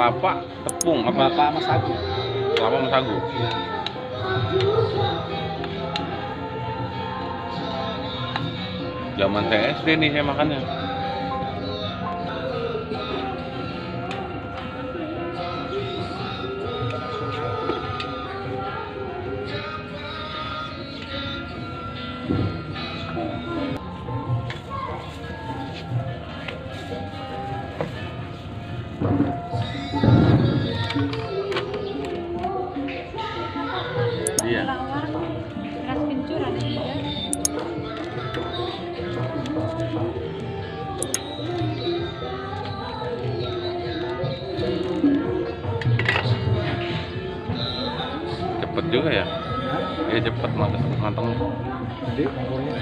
kelapa, tepung, apa? Kelapa sama sagu. Kelapa sama sagu. Zaman saya SD nih saya makannya. Iya. Beras kencur ada juga. Cepet juga ya? Iya cepet matang. Jadi kompornya.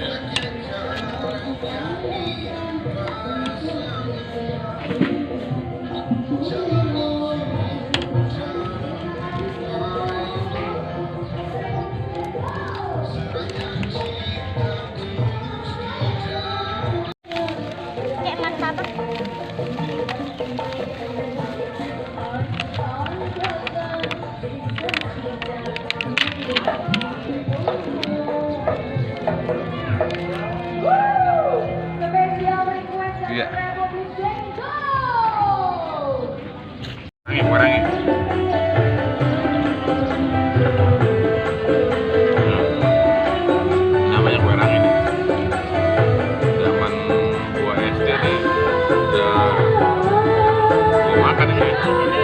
Nikmat apa? Iya. Kue Rangi. Namanya Kue Rangi nih. Zaman gua SD nih udah gua makan ini.